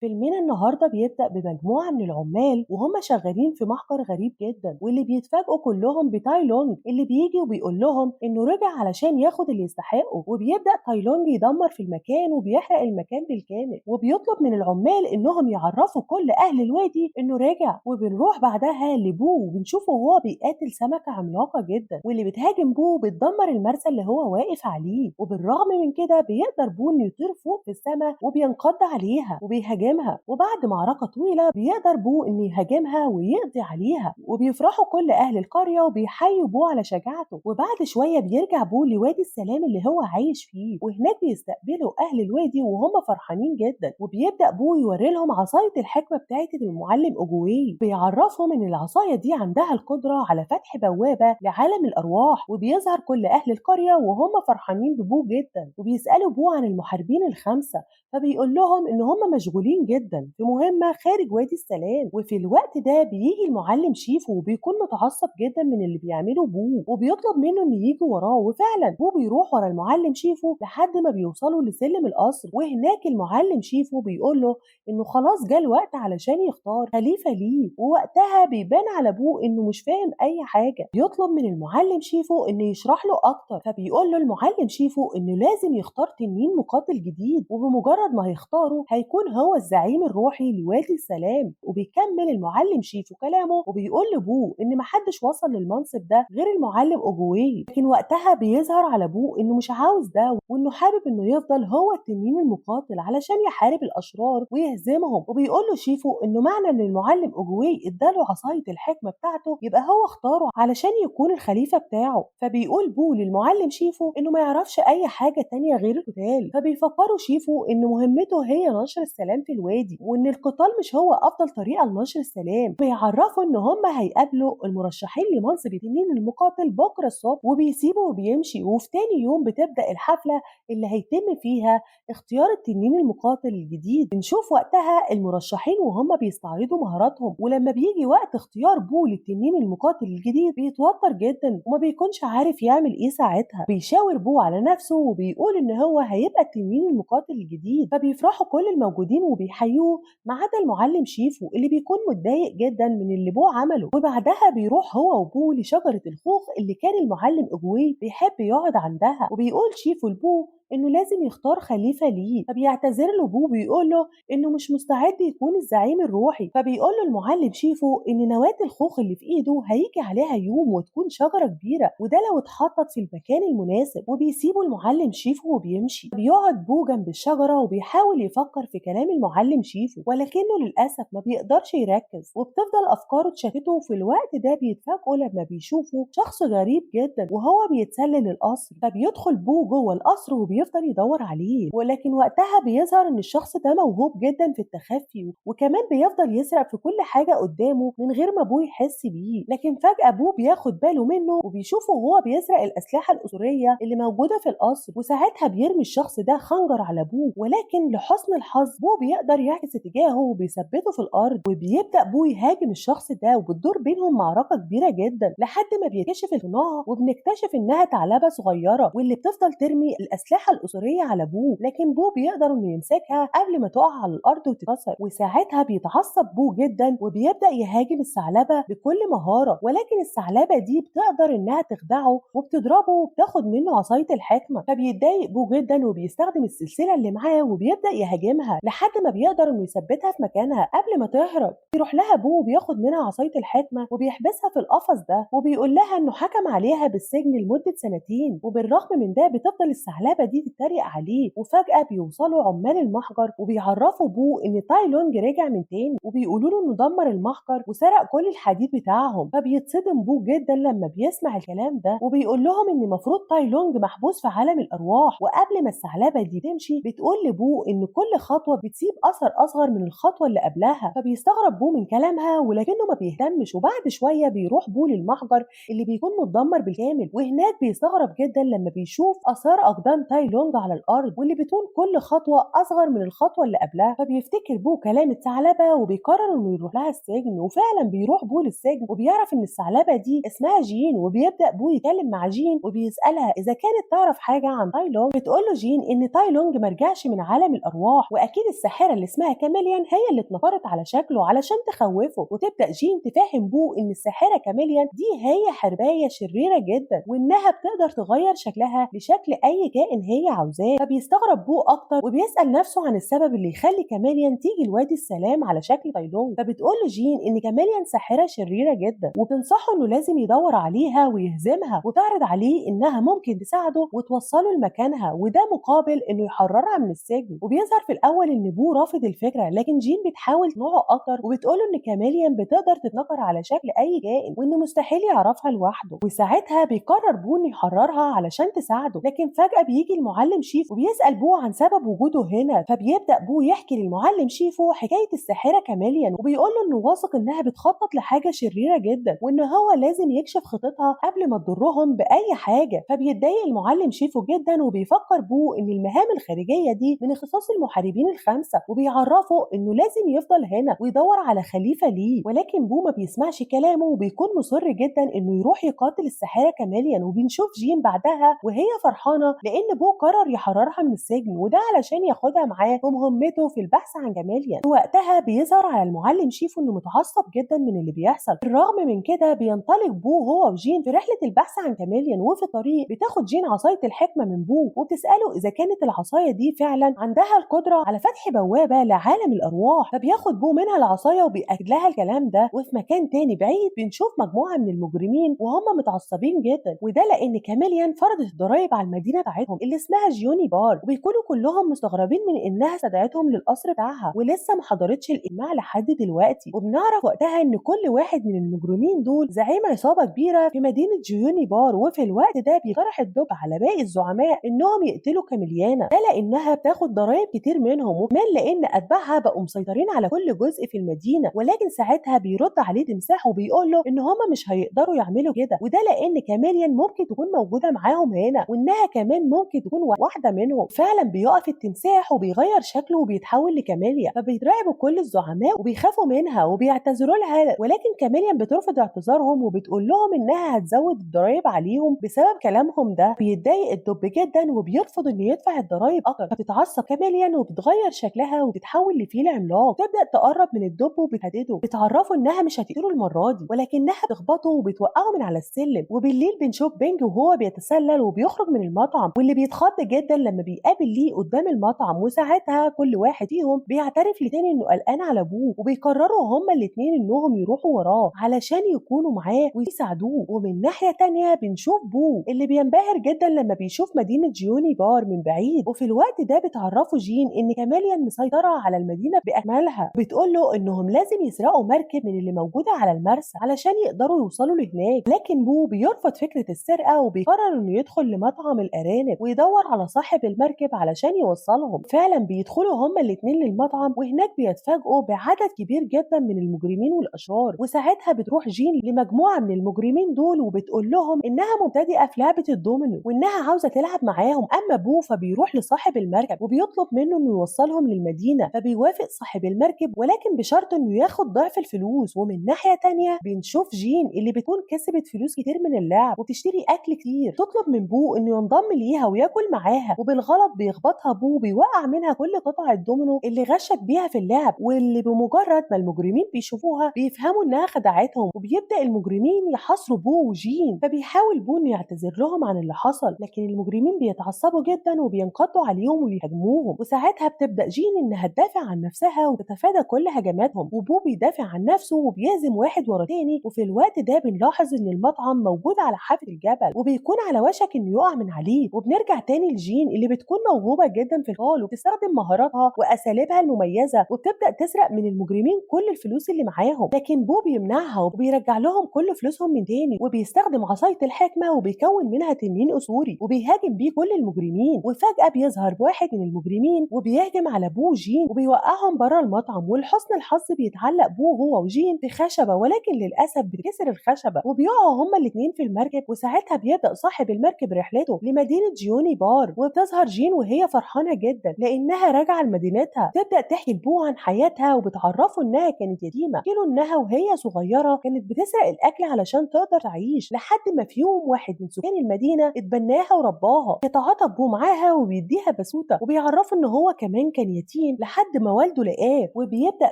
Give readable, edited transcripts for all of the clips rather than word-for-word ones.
فيلمنا النهارده بيبدأ بمجموعة من العمال وهم شغالين في محجر غريب جدا، واللي بيتفاجئوا كلهم بتايلونج اللي بيجي وبيقول لهم انه رجع علشان ياخد اللي يستحقه. وبيبدأ تايلونج يدمر في المكان وبيحرق المكان بالكامل، وبيطلب من العمال انهم يعرفوا كل اهل الوادي انه رجع. وبنروح بعدها لبو وبنشوفه وهو بيقاتل سمكة عملاقة جدا، واللي بتهاجم بو بتدمر المرسى اللي هو واقف عليه. وبالرغم من كده بيقدر بو انه يطير فوق في السماء وبينقض عليها وبيهاجمها. وبعد معركة طويلة بيقدر بو انه يهاجمها ويقضي عليها، وبيفرحوا كل اهل القرية وبيحيوا بو على شجاعته. وبعد شوية بيرجع بو لوادي السلام اللي هو عايش فيه، وهناك بيستقبلوا اهل الوادي وهم فرحانين جدا. وبيبدأ بو يوري لهم عصاية الحكمة بتاعت المعلم اوجوي، بيعرفهم ان العصاية دي عندها القدرة على فتح بوابة لعالم الارواح. وبيظهر كل اهل القرية وهم فرحانين ببو جدا، وبيسألوا بو عن المحاربين الخمسة، فبيقول لهم ان هم مشغولين جدا في مهمة خارج وادي السلام. وفي الوقت ده بيجي المعلم شيفو وبيكون متعصب جدا من اللي بيعمله بو، وبيطلب منه انه يجي وراه. وفعلا بو بيروح ورا المعلم شيفو لحد ما بيوصلوا لسلم القصر، وهناك المعلم شيفو بيقول له انه خلاص جه الوقت علشان يختار خليفة ليه. ووقتها بيبان على بو انه مش فاهم اي حاجة، بيطلب من المعلم شيفو انه يشرح له اكتر. فبيقول له المعلم شيفو انه لازم يختار تنين مقاتل جديد، وبمجرد ما هيختاره هيكون هو الزعيم الروحي لوادي السلام. وبيكمل المعلم شيفو كلامه وبيقول لبو ان محدش وصل للمنصب ده غير المعلم اوجوي. لكن وقتها بيظهر على بو انه مش عاوز ده، وانه حابب انه يفضل هو التنين المقاتل علشان يحارب الاشرار ويهزمهم. وبيقول له شيفو انه معنى ان المعلم اوجوي اداله عصاية الحكمة بتاعته يبقى هو اختاره علشان يكون الخليفة بتاعه. فبيقول بو للمعلم شيفو انه ما يعرفش اي حاجة تانية غير القتال. فبيفكروا شيفو ان مهمته هي نشر السلام في الوادي، وان القتال مش هو افضل طريقه لنشر السلام. بيعرفوا ان هم هيقابلوا المرشحين لمنصب التنين المقاتل بكره الصبح، وبيسيبوا وبيمشي. وفي تاني يوم بتبدا الحفلة اللي هيتم فيها اختيار التنين المقاتل الجديد. بنشوف وقتها المرشحين وهم بيستعرضوا مهاراتهم، ولما بيجي وقت اختيار بو للتنين المقاتل الجديد بيتوتر جدا وما بيكونش عارف يعمل ايه ساعتها. بيشاور بو على نفسه وبيقول ان هو هيبقى التنين المقاتل الجديد. فبيفرحوا كل الموجودين وبيحيوه ما عدا المعلم شيفو اللي بيكون متضايق جدا من اللي بو عمله. وبعدها بيروح هو وبو لشجرة الخوخ اللي كان المعلم اوجوي بيحب يقعد عندها، وبيقول شيفو لبو انه لازم يختار خليفة ليه. فبيعتذر له بو بيقول له انه مش مستعد يكون الزعيم الروحي. فبيقول له المعلم شيفو ان نواه الخوخ اللي في ايده هيجي عليها يوم وتكون شجرة كبيرة، وده لو اتحطت في المكان المناسب. وبيسيبه المعلم شيفو وبيمشي. بيقعد بو جنب الشجرة وبيحاول يفكر في كلام المعلم شيفو، ولكنه للاسف ما بيقدرش يركز وبتفضل افكاره تشتته. في الوقت ده بيتفاجئوا لما بيشوفوا شخص غريب جدا وهو بيتسلل القصر. فبيدخل بو جوه القصر وبيفضل يدور عليه، ولكن وقتها بيظهر ان الشخص ده موهوب جدا في التخفي، وكمان بيفضل يسرق في كل حاجة قدامه من غير ما بو يحس بيه. لكن فجاة بو بياخد باله منه وبيشوفه وهو بيسرق الاسلحة الاسرية اللي موجودة في القصر، وساعتها بيرمي الشخص ده خنجر على بو، ولكن لحسن الحظ بو بيقدر يعكس اتجاهه وبيثبته في الارض. وبيبدا بو يهاجم الشخص ده، وبتدور بينهم معركة كبيرة جدا لحد ما بيكتشف القناع، وبنكتشف انها ثعلبة صغيرة واللي بتفضل ترمي الاسلحة الأسرية على بو، لكن بو بيقدر انه يمسكها قبل ما تقع على الارض وتتكسر. وساعتها بيتعصب بو جدا وبيبدا يهاجم الثعلبه بكل مهارة، ولكن الثعلبه دي بتقدر انها تخدعه وبتضربه وبتاخد منه عصاية الحكمة. فبيتضايق بو جدا وبيستخدم السلسلة اللي معاه وبيبدا يهاجمها لحد ما بيقدر انه يثبتها في مكانها قبل ما تهرب. بيروح لها بو وبياخد منها عصاية الحكمة وبيحبسها في القفص ده، وبيقول لها انه حكم عليها بالسجن لمدة سنتين. وبالرغم من ده بتفضل الثعلبه دي تتريق عليه. وفجأة بيوصلوا عمال المحجر وبيعرفوا بو ان تايلونج رجع من تاني، وبيقولوا له انه دمر المحجر وسرق كل الحديد بتاعهم. فبيتصدم بو جدا لما بيسمع الكلام ده، وبيقول لهم ان المفروض تايلونج محبوس في عالم الارواح. وقبل ما الثعلبه دي تمشي بتقول لبو ان كل خطوة بتسيب اثر اصغر من الخطوة اللي قبلها. فبيستغرب بو من كلامها ولكنه ما بيهتمش. وبعد شوية بيروح بو للمحجر اللي بيكون متدمر بالكامل، وهناك بيستغرب جدا لما بيشوف اثار اقدام تايلونج تايلونج على الارض، واللي بتكون كل خطوة اصغر من الخطوة اللي قبلها. فبيفتكر بو كلام الثعلبه وبيقرر انه يروح لها السجن، وفعلا بيروح بو للسجن وبيعرف ان الثعلبه دي اسمها جين. وبيبدا بو يتكلم مع جين وبيسالها اذا كانت تعرف حاجة عن تايلونج. بتقول له جين ان تايلونج مرجعش من عالم الارواح، واكيد الساحرة اللي اسمها كاميليان هي اللي اتنكرت على شكله علشان تخوفه. وتبدا جين تفهم بو ان الساحرة كاميليان دي هي حربايه شريرة جدا، وانها بتقدر تغير شكلها لشكل اي كائن هي عاوزاه. فبيستغرب بو اكتر وبيسال نفسه عن السبب اللي يخلي كاميليان تيجي لوادي السلام على شكل تايلونج. فبتقول له جين ان كاميليان ساحرة شريرة جدا، وبتنصحه انه لازم يدور عليها ويهزمها، وتعرض عليه انها ممكن تساعده وتوصله لمكانها، وده مقابل انه يحررها من السجن. وبيظهر في الاول ان بو رافض الفكرة، لكن جين بتحاول تقنعه اكتر وبتقوله ان كاميليان بتقدر تتنكر على شكل اي كائن وانه مستحيل يعرفها لوحده. وساعتها بيقرر بو انه يحررها علشان تساعده، لكن فجأة بيجي المعلم شيفو وبيسأل بو عن سبب وجوده هنا. فبيبدأ بو يحكي للمعلم شيفو حكاية الساحرة كاميليان، وبيقول له انه واثق انها بتخطط لحاجة شريرة جدا، وان هو لازم يكشف خطتها قبل ما تضرهم بأي حاجة. فبيتضايق المعلم شيفو جدا وبيفكر بو ان المهام الخارجية دي من اختصاص المحاربين الخمسة، وبيعرفه انه لازم يفضل هنا ويدور على خليفة ليه. ولكن بو ما بيسمعش كلامه وبيكون مصر جدا انه يروح يقاتل الساحرة كاميليان. وبنشوف جين بعدها وهي فرحانة لان بو قرر يحررها من السجن، وده علشان ياخدها معاه في مهمته في البحث عن كاميليان. وقتها بيظهر على المعلم شيفو انه متعصب جدا من اللي بيحصل. بالرغم من كده بينطلق بو هو وجين في رحلة البحث عن كاميليان. وفي الطريق بتاخد جين عصاية الحكمة من بو وبتسأله إذا كانت العصاية دي فعلا عندها القدرة على فتح بوابة لعالم الأرواح. فبياخد بو منها العصاية وبيأكد لها الكلام ده. وفي مكان تاني بعيد بنشوف مجموعة من المجرمين وهم متعصبين جدا، وده لأن كاميليان فرضت الضرايب على المدينة بتاعتهم اللي اسمها جيوني بار، وبيكونوا كلهم مستغربين من إنها استدعتهم للقصر بتاعها ولسه ما حضرتش الإجماع لحد دلوقتي. وبنعرف وقتها إن كل واحد من المجرمين دول زعيم عصابة كبيرة في مدينة جيوني بار. وفي الوقت ده بيقترح الدب على باقي الزعماء إنهم يقتلوا كاميليانا، ده لأنها بتاخد ضرايب كتير منهم، وكمان لأن أتباعها بقوا مسيطرين على كل جزء في المدينة. ولكن ساعتها بيرد عليه تمساح وبيقول له إن هما مش هيقدروا يعملوا كده، وده لأن كاميليان ممكن تكون موجودة معاهم هنا، وإنها كمان ممكن تكون واحدة منهم. فعلا بيقف التمساح وبيغير شكله وبيتحول لكاميليا، فبيترعبوا كل الزعماء وبيخافوا منها وبيعتذروا لها. ولكن كاميليان بترفض اعتذارهم وبتقول لهم إنها هتزود الضرايب عليهم بسبب كلامهم ده. بيتضايق الدب جدا وبيرفض إنه يدفع الضرايب أكتر. فبتتعصب كاميليان وبتغير شكلها وبتتحول لفيل عملاق، تبدأ تقرب من الدب وبتهدده، بتعرفه إنها مش هتقتله المرة دي، ولكنها بتخبطه وبتوقعه من على السلم. وبالليل بنشوف بينج وهو بيتسلل وبيخرج من المطعم، واللي بيتخض جدا لما بيقابل ليه قدام المطعم. وساعتها كل واحد فيهم بيعترف لتاني انه قلقان على ابوه، وبيقرروا هما الاتنين انهم يروحوا وراه علشان يكونوا معاه ويساعدوه. ومن ناحية تانية بنشوف بو اللي بينبهر جدا لما بيشوف مدينة جيوني بار من بعيد. وفي الوقت ده بتعرفه جين ان كاميليان مسيطرة على المدينة بأكملها، بتقول له انهم لازم يسرقوا مركب من اللي موجودة على المرسى علشان يقدروا يوصلوا لهناك. لكن بو بيرفض فكرة السرقة وبيقرر انه يدخل لمطعم الارانب ويدور على صاحب المركب علشان يوصلهم. فعلا بيدخلوا هما الاتنين للمطعم، وهناك بيتفاجئوا بعدد كبير جدا من المجرمين والاشرار. وساعتها بتروح جين لمجموعة من المجرمين دول وبتقول لهم انها مبتدئة في لعبة الدومينو وانها عاوزة تلعب معاهم. اما بو فبيروح لصاحب المركب وبيطلب منه انه يوصلهم للمدينة، فبيوافق صاحب المركب ولكن بشرط انه ياخد ضعف الفلوس. ومن ناحية تانية بنشوف جين اللي بتكون كسبت فلوس كتير من اللعب وبتشتري اكل كتير، تطلب من بو انه ينضم ليها وياكل معاها، وبالغلط بيخبطها بو وبيوقع منها كل قطع الدومينو اللي غشت بيها في اللعب، واللي بمجرد ما المجرمين بيشوفوها بيفهموا انها خدعتهم، وبيبدا المجرمين يحاصروا بو وجين. فبيحاول بو انه يعتذر لهم عن اللي حصل، لكن المجرمين بيتعصبوا جدا وبينقضوا عليهم وبيهاجموهم. وساعتها بتبدا جين انها تدافع عن نفسها وتتفادى كل هجماتهم، وبو بيدافع عن نفسه وبيهزم واحد ورا تاني. وفي الوقت ده بنلاحظ ان المطعم موجود على حافة الجبل وبيكون على وشك انه يقع من عليه. وبنرجع تاني لجين اللي بتكون موهوبه جدا في القتال وبتستخدم مهاراتها واساليبها المميزة، وبتبدا تسرق من المجرمين كل الفلوس اللي معاهم، لكن بو بيمنعها وبيرجع لهم كل فلوسهم من تاني، وبيستخدم عصاية الحكمة وبيكون منها تنين اسطوري وبيهاجم بيه كل المجرمين. وفجاة بيظهر واحد من المجرمين وبيهجم على بو وجين وبيوقعهم بره المطعم، ولحسن الحظ بيتعلق بو هو وجين في خشبه، ولكن للاسف بتكسر الخشبة وبيقعوا هما الاثنين في المركب. وساعتها بيبدا صاحب المركب رحلته لمدينة جيوني جيوني بار. وبتظهر جين وهي فرحانة جدا لانها راجعه لمدينتها. تبدا تحكي لبو عن حياتها وبتعرفه انها كانت يتيمة، تحكي له انها وهي صغيرة كانت بتسرق الاكل علشان تقدر تعيش، لحد ما في يوم واحد من سكان المدينة اتبناها ورباها. يتعاطف بو معاها وبيديها بسوته وبيعرفه ان هو كمان كان يتيم لحد ما والده لقاه. وبيبدا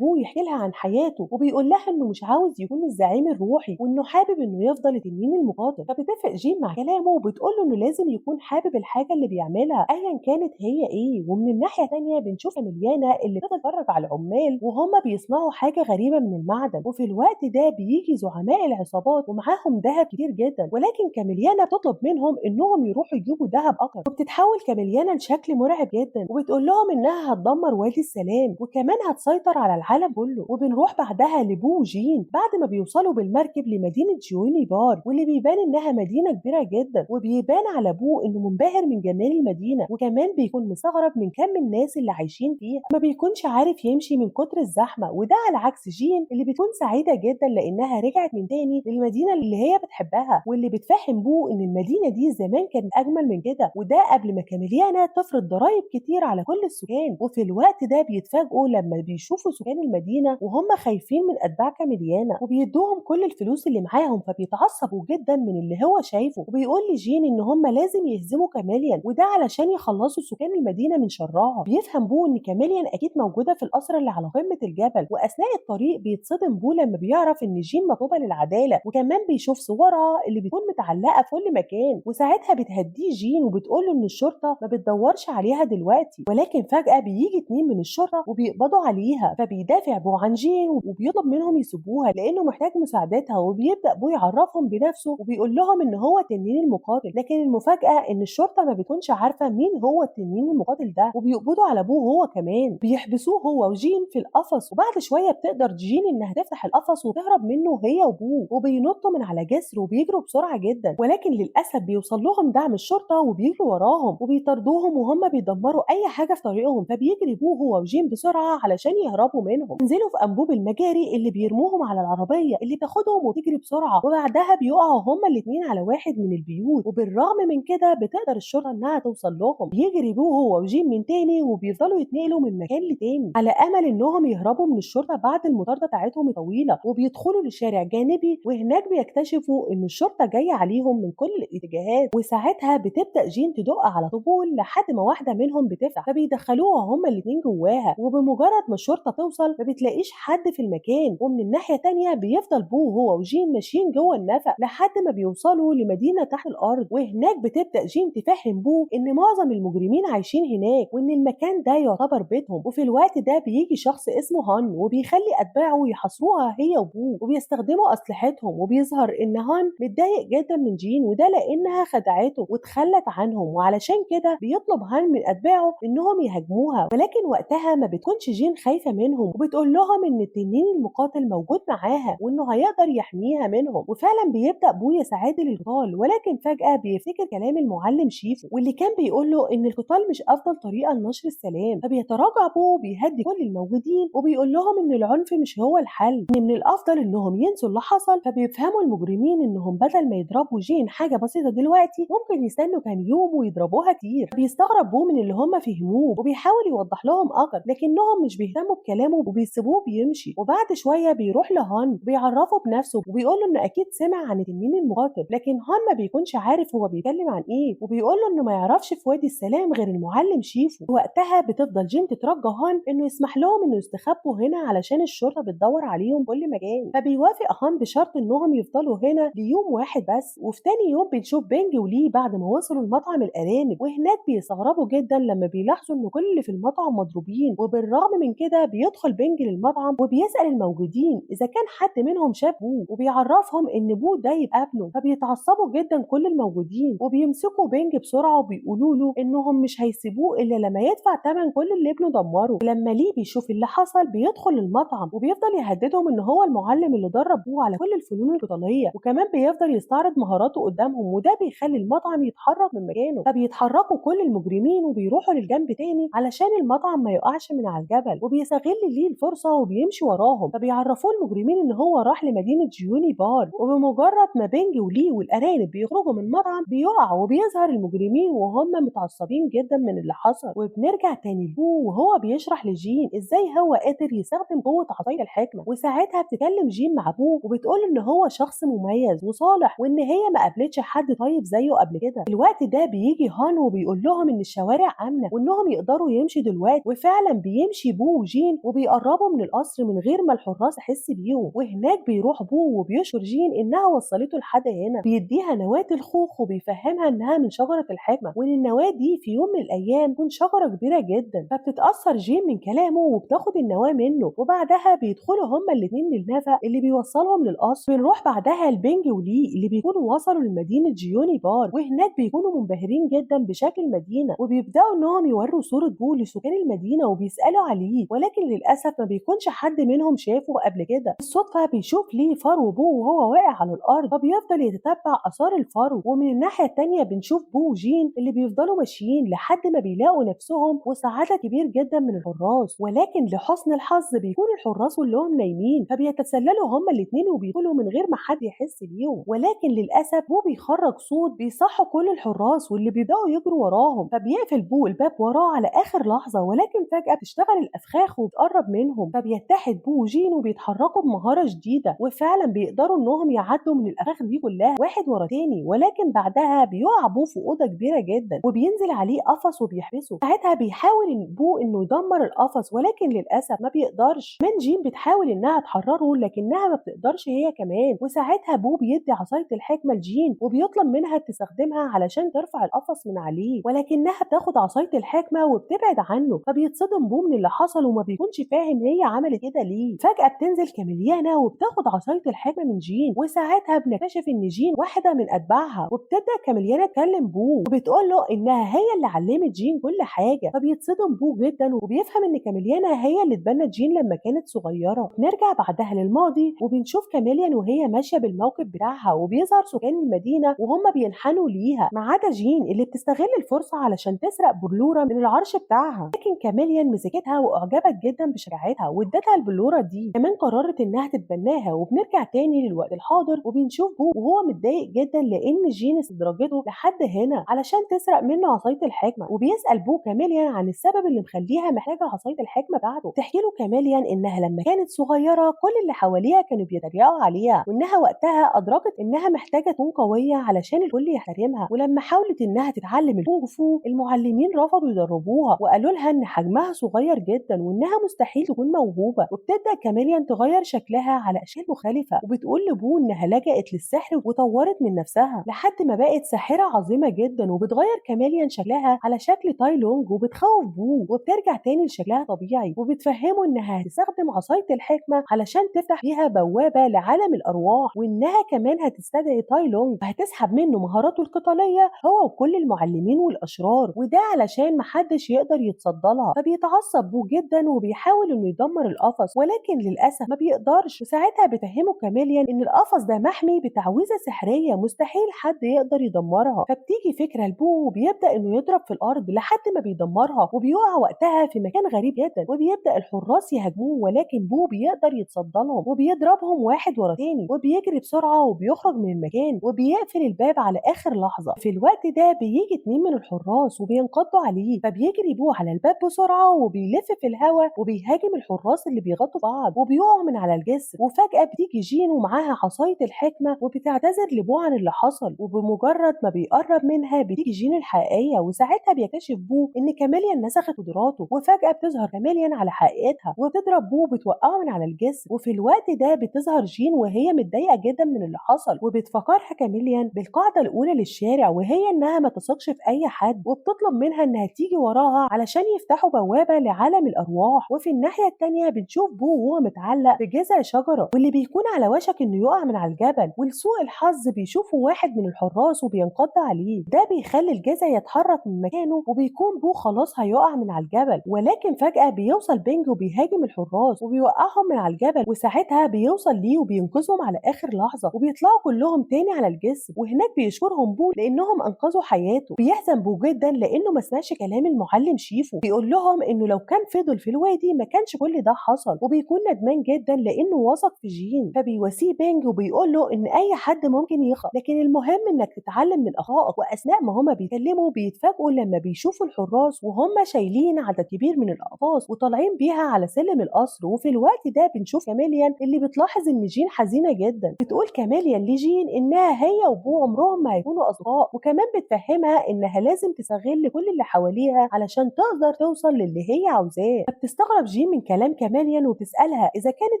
بو يحكي لها عن حياته وبيقول لها انه مش عاوز يكون الزعيم الروحي وانه حابب انه يفضل التنين المقاتل. فبتتفق جين مع كلامه وبتقول له انه لازم يكون حابب الحاجة اللي بيعملها ايا كانت هي ايه. ومن الناحية الثانية بنشوف كاميليانا اللي بتتفرج على العمال وهم بيصنعوا حاجة غريبة من المعدن. وفي الوقت ده بيجي زعماء العصابات ومعاهم ذهب كتير جدا، ولكن كاميليانا بتطلب منهم انهم يروحوا يجيبوا ذهب اكتر. وبتتحول كاميليانا لشكل مرعب جدا وبتقول لهم انها هتدمر وادي السلام وكمان هتسيطر على العالم كله. وبنروح بعدها لبو وجين بعد ما بيوصلوا بالمركب لمدينة جيوني بار، واللي بيبان انها مدينة كبيرة جدا. وبيبان على بو انه منبهر من جمال المدينة، وكمان بيكون مستغرب من كم الناس اللي عايشين فيها، ما بيكونش عارف يمشي من كتر الزحمة. وده على عكس جين اللي بتكون سعيدة جدا لانها رجعت من تاني للمدينة اللي هي بتحبها، واللي بتفهم بو ان المدينة دي زمان كانت اجمل من كده، وده قبل ما كاميليانا تفرض ضرائب كتير على كل السكان. وفي الوقت ده بيتفاجئوا لما بيشوفوا سكان المدينة وهم خايفين من اتباع كاميليانا وبيدوهم كل الفلوس اللي معاهم، فبيتعصبوا جدا من اللي هو شايفه. وبيقول لجين ان هم لازم يهزموا كاميليان وده علشان يخلصوا سكان المدينة من شرها. بيفهم بو ان كاميليان اكيد موجودة في القصر اللي على قمة الجبل. واثناء الطريق بيتصدم بو لما بيعرف ان جين مطلوبه للعدالة، وكمان بيشوف صورها اللي بتكون متعلقه في كل مكان. وساعتها بتهديه جين وبتقول له ان الشرطة ما بتدورش عليها دلوقتي، ولكن فجاة بيجي 2 من الشرطة وبيقبضوا عليها. فبيدافع بو عن جين وبيطلب منهم يسيبوها لانه محتاج مساعدتها. وبيبدا بو يعرفهم بنفسه وبيقول لهم ان هو التنين المقاتل، لكن المفاجاة ان الشرطة ما بتكونش عارفه مين هو التنين المقاتل ده، وبيقبضوا على بو هو كمان. بيحبسوه هو وجين في القفص، وبعد شوية بتقدر جين انها تفتح القفص وتهرب منه هي وبو، وبينطوا من على جسر وبيجروا بسرعة جدا، ولكن للاسف بيوصل لهم دعم الشرطة وبيجروا وراهم وبيطاردوهم وهم بيدمروا اي حاجة في طريقهم. فبيجري بو هو وجين بسرعة علشان يهربوا منهم. ينزلوا في انبوب المجاري اللي بيرموهم على العربية اللي بتاخدهم وتجري بسرعة، وبعدها بيقعوا هما الاثنين على واحد من البيوت. وبالرغم من كده بتقدر الشرطة انها توصل لهم. بيجري بو هو وجين من تاني وبيفضلوا يتنقلوا من مكان لتاني على امل انهم يهربوا من الشرطة بعد المطارده بتاعتهم الطويلة. وبيدخلوا لشارع جانبي وهناك بيكتشفوا ان الشرطة جاية عليهم من كل الاتجاهات. وساعتها بتبدا جين تدق على طبول لحد ما واحدة منهم بتفتح، فبيدخلوها هما الاثنين جواها. وبمجرد ما الشرطة توصل ما بتلاقيش حد في المكان. ومن الناحية الثانية بيفضل بو هو وجين ماشيين جوه النفق لحد ما بيوصلوا لمدينة تحت الارض. وهناك بتبدا جين تفهم بو ان معظم المجرمين عايشين هناك وان المكان ده يعتبر بيتهم. وفي الوقت ده بيجي شخص اسمه هان وبيخلي اتباعه يحاصروها هي وبو وبيستخدموا اسلحتهم. وبيظهر ان هان متضايق جدا من جين، وده لانها خدعته وتخلت عنهم، وعلشان كده بيطلب هان من اتباعه انهم يهاجموها. ولكن وقتها ما بتكونش جين خايفة منهم وبتقول لهم ان التنين المقاتل موجود معاها وانه هيقدر يحميها منهم. وفعلا بيبدا بو يساعد للقتال، ولكن فجاة بيفتكر كلام المعلم شيفو واللي كان بيقول له ان القتال مش افضل طريقه لنشر السلام. فبيتراجع بو وبيهدي كل الموجودين وبيقول لهم ان العنف مش هو الحل، ان من الافضل انهم ينسوا اللي حصل. فبيفهموا المجرمين انهم بدل ما يضربوا جين حاجة بسيطة دلوقتي ممكن يستنوا كام يوم ويضربوها كتير. بيستغرب بو من اللي هم فهموه وبيحاول يوضح لهم اكتر، لكنهم مش بيهتموا بكلامه وبيسيبوه بيمشي. وبعد شوية بيروح لهان وبيعرفه بنفسه وبيقول له انه اكيد سمع عن التنين المقاتل، لكن هان ما بيكونش عارف هو بيتكلم عن ايه، وبيقول له انه ما يعرفش في وادي السلام غير المعلم شيفو. وقتها بتفضل جين تترجى هان انه يسمح لهم انه يستخبوا هنا علشان الشرطة بتدور عليهم كل مكان. فبيوافق هان بشرط انهم يفضلوا هنا ليوم واحد بس. وفي تاني يوم بنشوف بينج ولي بعد ما وصلوا المطعم الارانب، وهناك بيستغربوا جدا لما بيلاحظوا ان كل اللي في المطعم مضروبين. وبالرغم من كده بيدخل بينج للمطعم وبيسأل الموجودين اذا كان حد منهم شاف بو، وبيعرفهم ان بو ده يبقى ابنه. فبيتعصبوا جدا كل الموجودين وبيمسكوا بينج بسرعة وبيقولوا له انهم مش هيسيبوه الا لما يدفع ثمن كل اللي ابنه دمره. ولما لي بيشوف اللي حصل بيدخل المطعم وبيفضل يهددهم ان هو المعلم اللي درب بو على كل الفنون القتالية، وكمان بيفضل يستعرض مهاراته قدامهم، وده بيخلي المطعم يتحرك من مكانه. فبيتحركوا كل المجرمين وبيروحوا للجنب تاني علشان المطعم ما يقعش من على الجبل. وبيستغل ليه الفرصة وبيمشي وراهم. فبيعرفوه المجرمين ان هو راح لمدينة جيوني بار. وبمجرد ما بينج ولي والارانب بيخرجوا من المطعم بيقع وبيظهر المجرمين المجرمين وهم متعصبين جدا من اللي حصل. وبنرجع تاني لبو وهو بيشرح لجين ازاي هو قادر يستخدم قوة عصاية الحكمة. وساعتها بتكلم جين مع بو وبتقول ان هو شخص مميز وصالح وان هي ما قابلتش حد طيب زيه قبل كده. في الوقت ده بيجي هان وبيقول لهم ان الشوارع امنه وانهم يقدروا يمشي دلوقتي، وفعلا بيمشي بو وجين وبيقربوا من القصر من غير ما الحراس تحس بيهم. وهناك بيروح بو وبيشكر جين انها وصلته لحد هنا، بيديها نواه الخوخ وبيفهمها انها من شجرة الحكمة وان النواة دي في يوم من الايام تكون شجرة كبيرة جدا. فبتتاثر جين من كلامه وبتاخد النواة منه، وبعدها بيدخلوا هما الاثنين للنفق اللي بيوصلهم للقصر. بنروح بعدها لبينج ولي اللي بيكونوا وصلوا لمدينة جيوني بار، وهناك بيكونوا منبهرين جدا بشكل المدينة وبيبداوا انهم يوروا صوره بو لسكان المدينة وبيسالوا عليه، ولكن للاسف ما بيكونش حد منهم شافه قبل كده. بالصدفة بيشوف ليه فرو بو وهو واقع على الارض، فبيفضل يتتبع اثار الفرو. ومن الناحية الثانية بنشوف بو وجين اللي بيفضلوا ماشيين لحد ما بيلاقوا نفسهم وسط عدد كبير جدا من الحراس، ولكن لحسن الحظ بيكون الحراس كلهم نايمين فبيتسللوا هما الاثنين وبيدخلوا من غير ما حد يحس بيهم. ولكن للاسف بو بيخرج صوت بيصحوا كل الحراس واللي بيبداوا يجروا وراهم، فبيقفل بو الباب وراه على اخر لحظة، ولكن فجاة بتشتغل الافخاخ وبتقرب منهم، فبيتحد بو وجين وبيتحركوا بمهارة شديدة، وفعلا بيقدروا انهم يعدوا من الافخاخ دي كلها واحد ورا تاني. ولكن بعدها بيقع بو في اوضة كبيرة جدا وبينزل عليه قفص وبيحبسه. ساعتها بيحاول بو انه يدمر القفص ولكن للاسف ما بيقدرش. من جين بتحاول انها تحرره لكنها ما بتقدرش هي كمان، وساعتها بو بيدي عصاية الحكمة لجين وبيطلب منها تستخدمها علشان ترفع القفص من عليه، ولكنها بتاخد عصاية الحكمة وبتبعد عنه، فبيتصدم بو من اللي حصل وما بيكونش فاهم هي عملت كده ليه. فجاة بتنزل كاميليانا وبتاخد عصاية الحكمة من جين، وساعتها بنكتشف ان جين واحدة من اتباعها، وبتبدا كاميليانا تكلم بو وبتقول له انها هي اللي علمت جين كل حاجة، فبيتصدم بو جدا وبيفهم ان كاميليانا هي اللي اتبنت جين لما كانت صغيرة. نرجع بعدها للماضي وبنشوف كاميليان وهي ماشية بالموكب بتاعها، وبيظهر سكان المدينة وهم بينحنوا ليها ما عدا جين اللي بتستغل الفرصة علشان تسرق بلوره من العرش بتاعها، لكن كاميليان مسكتها واعجبت جدا بشجاعتها وادتها البلوره دي، كمان قررت انها تتبناها. وبنرجع تاني للوقت الحاضر وبنشوف بو وهو متضايق جدا لان جين استدرجته لحد هنا علشان تسرق منه عصاية الحكمة، وبيسال بو كاميليان عن السبب اللي مخليها محتاجه عصاية الحكمة بتاعته. تحكي له كاميليان انها لما كانت صغيرة كل اللي حواليها كانوا بيتريقوا عليها، وانها وقتها ادركت انها محتاجه تكون قوية علشان الكل يحترمها، ولما حاولت انها تتعلم الكونغ فو المعلمين رفضوا يدربوها وقالوا لها ان حجمها صغير جدا وانها مستحيل تكون موهوبه. وبتبدا كاميليان تغير شكلها على اشكال مختلفة، وبتقول لبو انها لجأت للسحر وطورت من نفسها لحد ما بقت ساحرة عظيمة جدا، وبتغير كاميليان شكلها على شكل تاي لونج وبتخوف بو، وبترجع تاني لشكلها طبيعي، وبتفهمه انها هتستخدم عصاية الحكمة علشان تفتح بيها بوابه لعالم الارواح، وانها كمان هتستدعي تاي لونج وهتسحب منه مهاراته القتالية هو وكل المعلمين والاشرار، وده علشان محدش يقدر يتصدى لها. فبيتعصب بو جدا وبيحاول انه يدمر القفص ولكن للاسف ما بيقدرش، وساعتها بتفهمه كاميليان ان القفص ده محمي بتعويذه سحريه مستحيل حد يقدر يدمرها. فبتيجي فكرة لبو وبيبدا انه يضرب في الارض لحد ما بيدمرها، وبيقع وقتها في مكان غريب جدا، وبيبدا الحراس يهاجموه ولكن بو بيقدر يتصدى لهم وبيضربهم واحد ورا تاني، وبيجري بسرعة وبيخرج من المكان وبيقفل الباب على اخر لحظة. في الوقت ده بيجي اتنين من الحراس وبينقضوا عليه، فبيجري بو على الباب بسرعة وبيلف في الهواء وبيهاجم الحراس اللي بيغطوا بعض وبيقعوا من على الجسر. وفجاة بتيجي جين ومعاها عصاية الحكمة وبتعتذر لبو عن اللي حصل، وبمجرد ما بيقرب منها بتيجي جين الحقيقية، وساعتها بيكتشف بو ان كاميليان نسخت قدراته، وفجاة بتظهر كاميليان على حقيقتها وبتضرب بو وبتوقعه من على الجسر. وفي الوقت ده بتظهر جين وهي متضايقة جدا من اللي حصل، وبتفكرها كاميليان بالقاعدة الاولى للشارع وهي انها ما تثقش في اي حد، وبتطلب منها انها تيجي وراها علشان يفتحوا بوابه لعالم الارواح. وفي الناحية الثانية بنشوف بو وهو متعلق في جذع شجرة واللي بيكون على وشك انه يقع من على الجبل، ولسوء الحظ بيشوفه واحد من الحراس وبينقض عليه، ده بيخلي الجذع يتحرك من مكانه وبيكون بو خلاص هيقع من على الجبل. ولكن فجأة بيوصل بينج وبيهاجم الحراس وبيوقعهم من على الجبل، وساعتها بيوصل ليه وبينقذهم على اخر لحظة، وبيطلعوا كلهم تاني على الجسر. وهناك بيشكرهم بو لانهم انقذوا حياته. بيحزن بو جدا لانه ما سمعش كلام المعلم شيفو، بيقول لهم انه لو كان فضل في الوادي ما كانش كل ده حصل، وبيكون ندمان جدا لانه وثق في جين. فبيواسيه بينج وبيقول له ان اي حد ممكن يخطأ، لكن المهم انك تتعلم من اخطائك، واثناء واثناء ما هما بيتكلموا بيتفاجئوا لما بيشوفوا الحراس وهم شايلين عدد كبير من الاقفاص وطالعين بيها على سلم القصر. وفي الوقت ده بنشوف كاميليان اللي بتلاحظ ان جين حزينة جدا. بتقول كاميليان لجين انها هي وبو عمرهم ما هيكونوا اصدقاء، وكمان بتفهمها انها لازم تستغل كل اللي حواليها علشان تقدر توصل للي هي عاوزاه. فبتستغرب جين من كلام كاميليان وبتسالها اذا كانت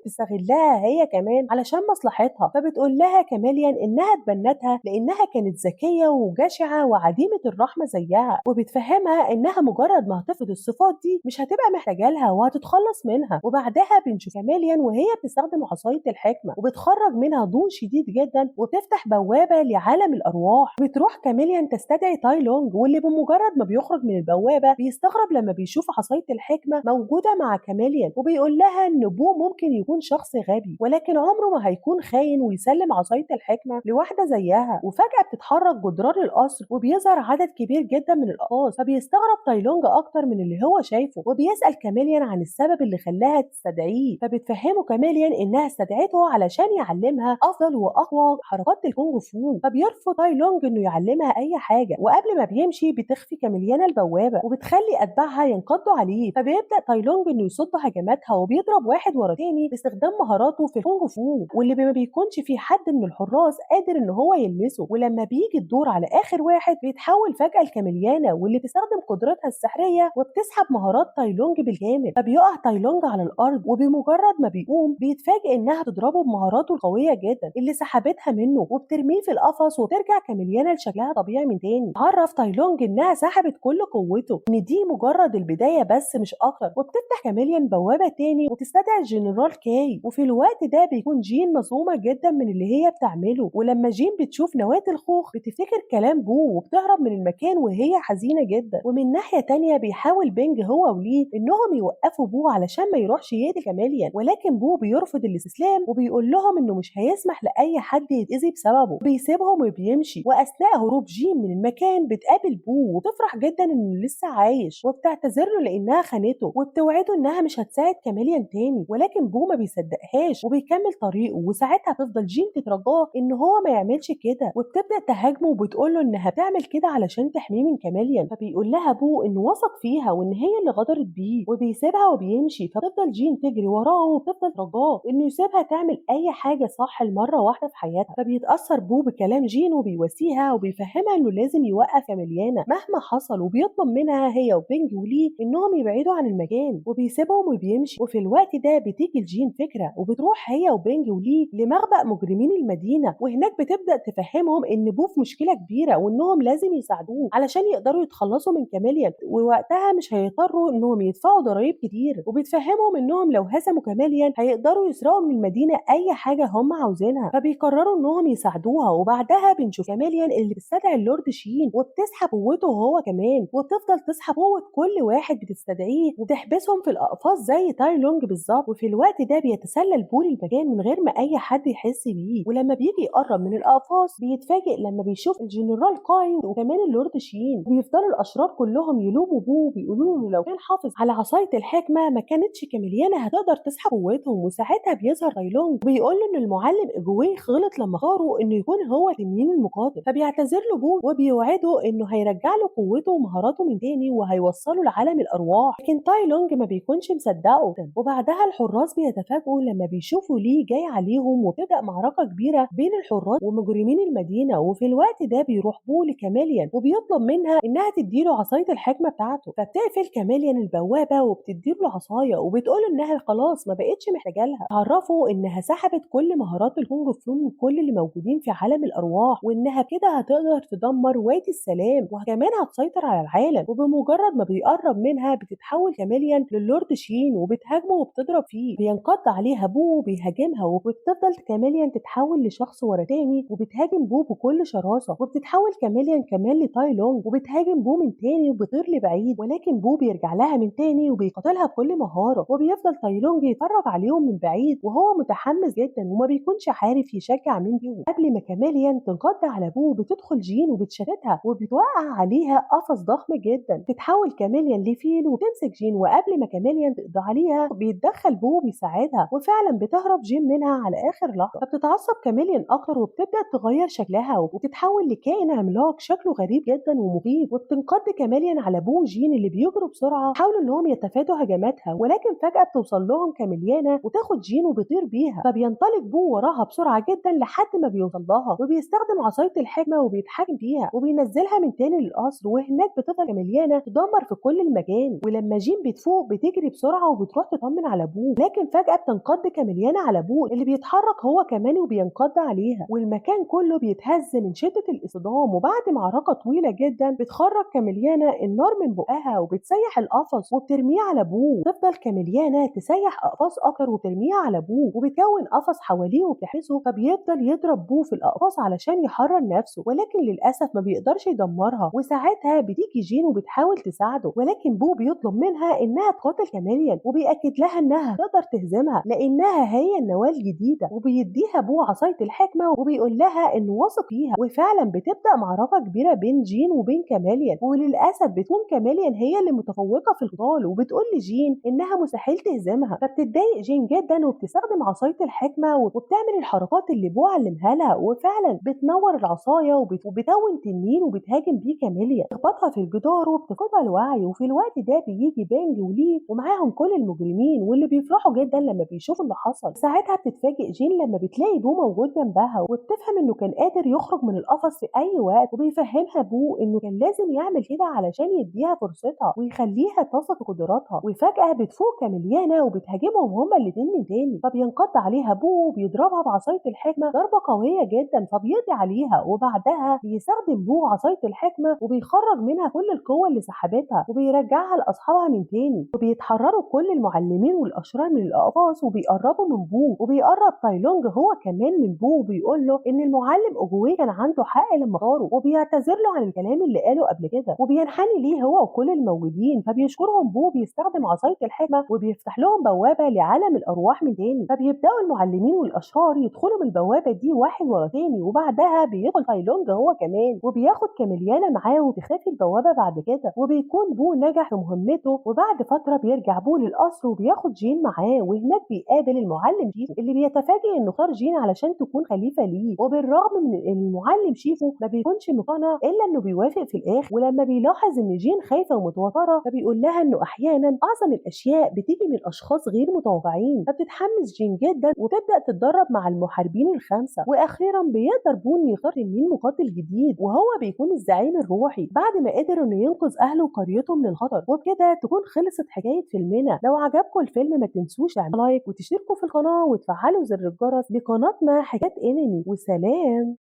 تستغلها هي كمان علشان مصلحتها، فبتقول لها كاميليان انها تبنتها لانها كانت ذكية وجشعه وعديمه الرحمة زيها، وبتفهمها انها مجرد ما هتفقد الصفات دي مش هتبقى محتاجه لها وهتتخلص منها. وبعدها بنشوف كاميليان وهي بتستخدم عصاية الحكمة وبتخرج منها ضوء شديد جدا وبتفتح بوابه لعالم الارواح. بتروح كاميليان تستدعي تايلونج، واللي بمجرد ما بيخرج من البوابة بيستغرب لما بيشوف عصاية الحكمة موجودة مع كاميليان، وبيقول لها ان بو ممكن يكون شخص غبي ولكن عمره ما هيكون خاين ويسلم عصاية الحكمة لواحدة زيها. وفجاة بتتحرك جدران القصر وبيظهر عدد كبير جدا من الاقفاص، فبيستغرب تايلونج اكتر من اللي هو شايفه وبيسال كاميليان عن السبب اللي خلاها تستدعيه. فبتفهمه كاميليان انها استدعته علشان يعلمها افضل واقوى حركات الكونغ فو، فبيرفض تايلونج انه يعلمها اي حاجة. وقبل ما بيمشي بتخفي كاميليان البوابة وبتخلي اتباعها ينقضوا عليه، فبيبدا تايلونج انه يصد هجماتها وبيضرب واحد ورا تاني باستخدام مهاراته في الكونغ فو، واللي ما بيكونش في حد من الحراس قادر ان هو يلمسه. ولما بيجي الدور على اخر واحد بيتحول فجاة لكاميليانا واللي بتستخدم قدرتها السحريه وبتسحب مهارات تايلونج بالكامل، فبيقع تايلونج على الارض، وبمجرد ما بيقوم بيتفاجئ انها بتضربه بمهاراته القوية جدا اللي سحبتها منه وبترميه في القفص، وبترجع كاميليانا لشكلها طبيعي من تاني. عرف تايلونج انها سحبت كل قوته، ان دي مجرد البداية بس مش اكتر. وبتفتح كاميليان بوابه تاني وبتستدعي الجنرال كاي، وفي الوقت ده بيكون جين مصدومة جدا من اللي هي بتعمله. ولما جين بتشوف نواه الخوخ بتفتكر كلام بو وبتهرب من المكان وهي حزينة جدا. ومن ناحية تانية بيحاول بينج هو ولي انهم يوقفوا بو علشان ما يروحش يقتل كاميليان، ولكن بو بيرفض الاستسلام وبيقول لهم انه مش هيسمح لاي حد يتاذي بسببه، بيسيبهم وبيمشي. واثناء هروب جين من المكان بتقابل بو وبتفرح جدا انه لسه عايش، وبتعتذر له لانها خانته وبتوعده انها مش هتساعد كاميليان تاني، ولكن بو ما بيصدقهاش وبيكمل طريقه. وساعتها تفضل جين تترجاه ان هو ما يعملش كده، وبتبدا تهاجمه وبتقول له انها بتعمل كده علشان تحميه من كاميليان، فبيقول لها بو انه وثق فيها وان هي اللي غدرت بيه، وبيسيبها وبيمشي. فتفضل جين تجري وراه وبتفضل ترجاه انه يسيبها تعمل اي حاجة صح لمره واحدة في حياتها. فبيتاثر بو بكلام جين وبيواسيها وبيفهمها انه لازم يوقف كاميليانا مهما حصل، وبيطلب منها هي وبينج ولي انهم يبعدوا عن المكان، وبيسيبهم وبيمشي. وفي الوقت ده بتيجي لجين فكرة وبتروح هي وبينج ولي لمخبأ مجرمين المدينة، وهناك بتبدا تفهمهم ان بو في مشكلة كبيرة وانهم لازم يساعدوه علشان يقدروا يتخلصوا من كاميليان، ووقتها مش هيضطروا انهم يدفعوا ضرائب كتير. وبتفهمهم انهم لو هزموا كاميليان هيقدروا يسرقوا من المدينة اي حاجة هم عاوزينها، فبيقرروا انهم يساعدوها. وبعدها بنشوف كاميليان اللي بتستدعي اللورد شين وبتسحب قوته هو كمان، وبتفضل تسحب قوة كل واحد بتستدعيه وبتحبسهم في الاقفاص زي تايلونج بالظبط. وفي الوقت ده بيتسلل بو للمكان من غير ما اي حد يحس بيه، ولما بيجي يقرب من الاقفاص بيتفاجئ لما بيشوف الجنرال كاي وكمان اللورد شين. وبيفضلوا الاشرار كلهم يلوموا بو وبيقولوا له لو كان حافظ على عصاية الحكمة ما كانتش كاميليانا هتقدر تسحب قوتهم. وساعتها بيظهر تايلونج وبيقول له ان المعلم اجوي غلط لما اختاره انه يكون هو التنين المقاتل، فبيعتذر له بو وبيوعده انه هيرجع له قوته ومهاراته من تاني وهيوصله لعالم الارواح، لكن تايلونج ما بيكونش مصدقه. وبعدها الحراس بيتفاجئوا لما بيشوفوا ليه جاي عليهم، وبتبدا معركة كبيرة بين الحراس ومجرمين المدينة. وفي الوقت ده بيروح بو لكاميليان وبيطلب منها انها تديله عصاية الحكمة بتاعته، فبتقفل كاميليان البوابة وبتديله العصاية وبتقول انها خلاص ما بقتش محتاجه لها. عرفوا انها سحبت كل مهارات الكونغ فو من كل اللي موجودين في عالم الارواح، وانها كده هتقدر تدمر وادي السلام وكمان هتسيطر على العالم. وبمجرد ما بيقرب منها بتتحول كاميليان للورد شين وبتهاجمه وبتضرب فيه، بينقض عليها بو وبيهاجمها، وبتفضل كاميليان تتحول لشخص ورا تاني وبتهاجم بو بكل شراسة. وبتتحول كاميليان كمان لتايلونج وبتهاجم بو من تاني وبتطير لبعيد، ولكن بو بيرجع لها من تاني وبيقاتلها بكل مهارة. وبيفضل تايلونج يتفرج عليهم من بعيد وهو متحمس جدا وما بيكونش عارف يشجع مين فيهم. قبل ما كاميليان تنقض على بو بتدخل جين وبتشتتها وبتوقع عليها قفص ضخم جدا. تتحول كاميليان لفيل وبتمسك جين، وقبل ما كاميليان تقضي عليها بيتدخل بو بيساعدها، وفعلا بتهرب جين منها على اخر لحظة. فبتتعصب كاميليان اكتر وبتبدا تغير شكلها وبتتحول لكائن عملاق عملاق شكله غريب جدا ومخيف. وبتنقض كاميليان على بو وجين اللي بيجروا بسرعة حاولوا انهم يتفادوا هجماتها، ولكن فجأة بتوصل لهم كاميليانا وتاخد جين وبيطير بيها، فبينطلق بو وراها بسرعة جدا لحد ما بيوصل لها، وبيستخدم عصاية الحكمة وبيتحكم فيها وبينزلها من تاني للقصر. وهناك بتفضل كاميليانا تدمر في كل المكان، ولما جين بتفوق بتجري بسرعة وبتروح تطمن على بو، لكن فجأة بتنقض كاميليانا على بو اللي بيتحرك هو كمان وبينقض عليها، والمكان كله بيتهز من شدة الاصطدام. وبعد معركة طويلة جدا بتخرج كاميليانا النار من بقها وبتسيح القفص وبترميه على بو. تفضل كاميليانا تسيح اقفاص اكتر وبترميها على بو، وبتكون قفص حواليه وبتحبسه، فبيفضل يضرب بو في الاقفاص علشان يحرر نفسه، ولكن للاسف ما بيقدرش يدمرها. وساعتها بتيجي جين وبتحاول تساعده، ولكن بو بيطلب منها انها تقاتل كاميليان، وبيأكد لها انها تقدر تهزمها لانها هي النواة الجديدة. وبيديها بو عصاية الحكمة وبيقول لها انه واثق فيها، وفعلا بتبدأ معركة كبيرة بين جين وبين كاميليان، وللاسف بتكون كاميليان هي اللي متفوقة في القتال، وبتقول لجين انها مستحيل تهزمها. فبتتضايق جين جدا وبتستخدم عصاية الحكمة وبتعمل الحركات اللي بو علمها لها، وفعلا بتنور العصاية وبتكون تنين وبتهاجم بيه كاميليان، تخبطها في الجدار وبتفقدها الوعي. وفي الوقت ده بيجي بانج ولي ومعاهم كل المجرمين، واللي بيفرحوا جدا لما بيشوفوا اللي حصل. ساعتها بتتفاجئ جين لما بتلاقي بو موجود جنبها، وبتفهم انه كان قادر يخرج من القفص في اي وقت، وبيفهمها بو انه كان لازم يعمل كده علشان يديها فرصتها ويخليها تثق في قدراتها. وفجأة بتفوق كاميليانا وبتهاجمهم هما الاتنين من تاني، فبينقض عليها بو وبيضربها بعصاية الحكمة ضربة قوية جدا فبيقضي عليها. وبعدها بيستخدم بو عصاية الحكمة وبيخرج منها كل القوة اللي سحبتها وبيرجعها لأصحابها من تاني. وبيتحرروا كل المعلمين والأشرار من الأقفاص وبيقربوا من بو، وبيقرب تايلونج هو كمان من بو وبيقول له إن المعلم أوجوي كان عنده حق لما اختاره، وبيعتذر له عن الكلام اللي قاله قبل كده، وبينحني ليه هو وكل الموجودين. فبيشكرهم بو، بيستخدم عصاية الحكمة وبيفتح لهم بوابة لعالم الأرواح من تاني. فبيبدأوا المعلمين والأشرار يدخلوا من البوابة دي واحد ورا تاني، وبعدها بيدخل تايلونج هو كمان وبياخد كاميليانا معاه وبتختفي البوابة بعد كده، وبيكون بو نجح في مهمته. وبعد فترة بيرجع بو للقصر وبياخد جين معاه، وهناك بيقابل المعلم شيفو اللي بيتفاجئ انه اختار جين علشان تكون خليفة ليه. وبالرغم من ان المعلم شيفو ما بيكونش مقتنع الا انه بيوافق في الاخر، ولما بيلاحظ ان جين خايفة ومتوترة فبيقول لها انه احيانا اعظم الاشياء بتيجي من اشخاص غير متوقعين. فبتتحمس جين جدا وتبدا تتدرب مع المحاربين الخمسة. واخيرا بيقدر بو انه يختار تنين مقاتل جديد، وهو بيكون الزعيم الروحي بعد ما قدر انه ينقذ اهله وقريته من الخطر. وبكده تكون خلصت حكاية فيلمنا. لو عجبكم الفيلم ما تنسوش تعملوا like وتشتركوا في القناة وتفعلوا زر الجرس لقناتنا حكايات انمي. وسلام.